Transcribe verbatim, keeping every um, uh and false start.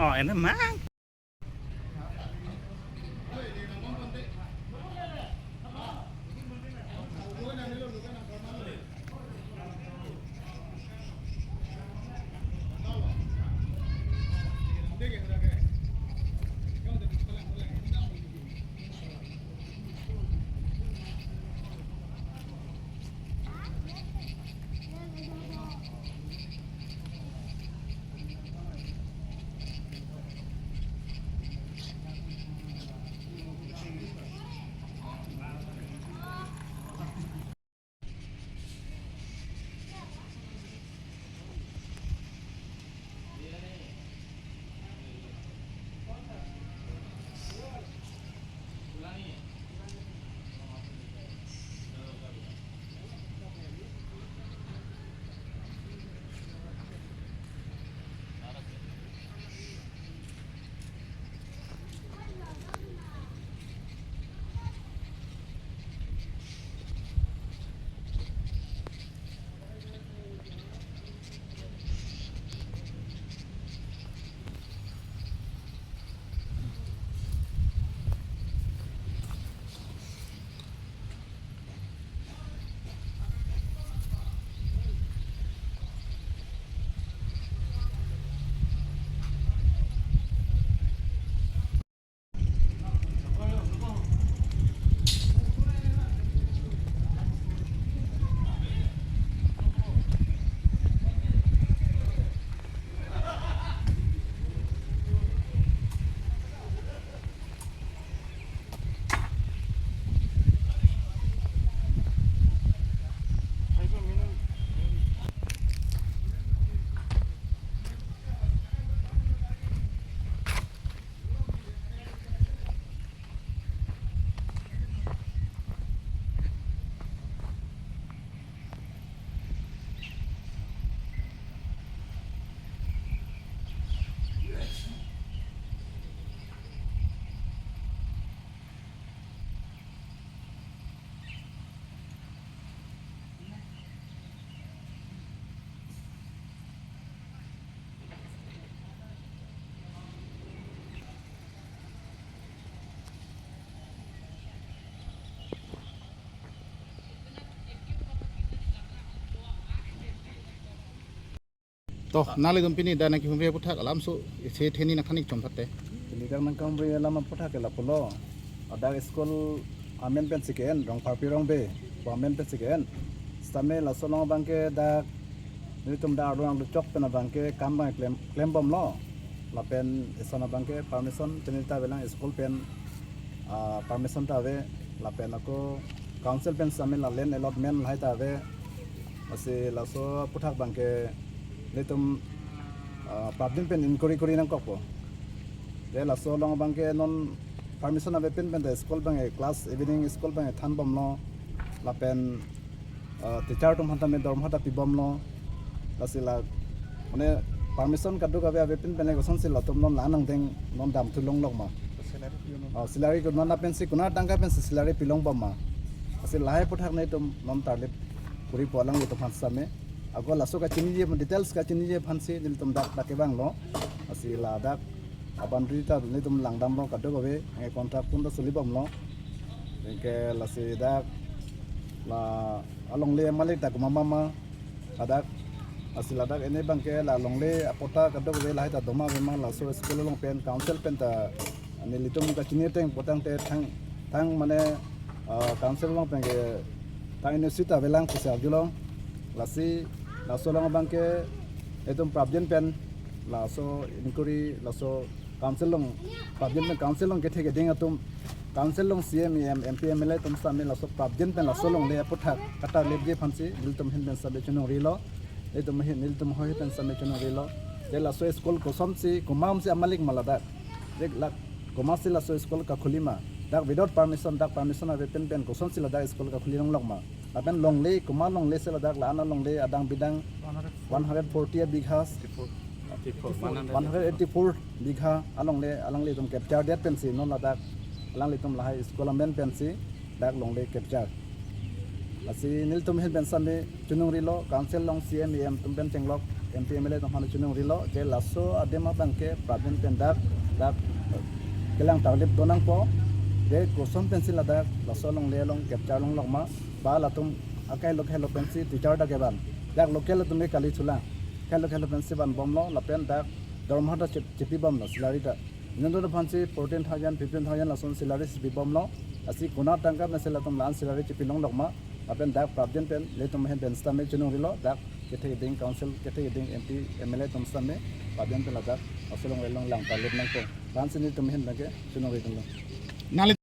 Oh, enak mang. To, nanglitum pini dak nangkehumri aputhak alam so isi theni nangthan-ik chomtha te. Pini dak nangkehumri alam aputhak ke lapulo. Dak school amen pensi ke-en, Rongpharpi Rongbe pu amen pensi ke-en. Sitame laso along abangke dak nelitum dak arlo nangluchok pen abangke kam abang klem, klembomlo. Lapen eson abangke permission chinita avelang, school pen, ah, permission ta ave. Lapen ako council pen sitame la land allotment lahai ta ave. Lasi laso aputhak abangke nelitum, ah, prapjin pen inquiry kuri nangkokpo. Te laso along abangke non permission ave pen pen ta school abangke class, evening school abangke thanbomlo. Lapen, ah, teacher atum aphan tame dormoha ta pibomlo. Lasi la, mane, permission kadokave ave pen pen le kosonsi latum non la-an angdeng non damthu longlok ma? Salary pi non? Oh, salary ko non pensi konat tangka pensi salary pilongbom ma? Lasi lahai aputhak nelitum non tarlip kuri po alanglitum aphan sitame. Ako laso kachiniji, details kachiniji aphansi nelitum dak dak kevanglo. Lasi ladak a-boundary ta nelitum langdamlo, kadokave anke contract pun ta solibomlo. Anke lasi dak la alongle malik ta komat ma ma, ladak, lasi ladak ene abangke la longle apatta kadokave lahai ta doma ave ma, laso school along pen council pen ta nelitum kachini ateng potang te thang, thang mane, ah, council along pen ke thang inut si ta avelang pusi arjulo. Lasi laso along abangke itum prapjin pen laso inquiry, laso council along, prapjin pen council along kethe keding atum, council along C E M, E M, M P, M L A atum sitame laso prapjin pen laso longle aputhak katarlipji aphansi nelitum ahin pen sitame chonghongrilo. Nelitum ahin, nelitum ahoi pen sitame chonghongrilo. Te laso school kosonsi, komatsi amalik ma ladak? Dik lak, komatsi laso school kakhuli ma? Dak without permission, dak permission ave pen pen kosonsi ladak school kakhuli longlok ma? Lapen longle, komat longle si ladak la-an alongle adang bidang one hundred forty bigha, one hundred eighty-four bigha alongle alanglitum capture det pensi non ladak alanglitum lahai school amen pensi dak longle capture. Lasi nelitum ahin pen sitame chonghongrilo, council along C E M, E M atum pen chenglok, M P M L A atum aphan chiningri lo je laso adim abang ke prapjin pen dak dak kelang tarlip do nangpo. Je koson pensi ladak laso alongle along capture longlok ma, ba latum akai lo kai lo pensi teacher ta kevan, dak local atum ke kali chulang, kai lo kai lo pensi vanbomlo lapen dak dorma ta chip- chipibomlo, salary ta. Nonton aphansi fourteen thousand, fifteen thousand lason salary si pibomlo. Lasi konat tangka pensi latum la-an salary chipi longlok ma. Lapen dak prapjin pen ilitum ahin pen sitame chiningri lo, dak kethe keding council, kethe keding M P, M L A atum sitame prapjin pen ladak laso alongle along lang tarlip nangpo. La-ansi nelitum ahin pen ke chiningri dunlo. Nangli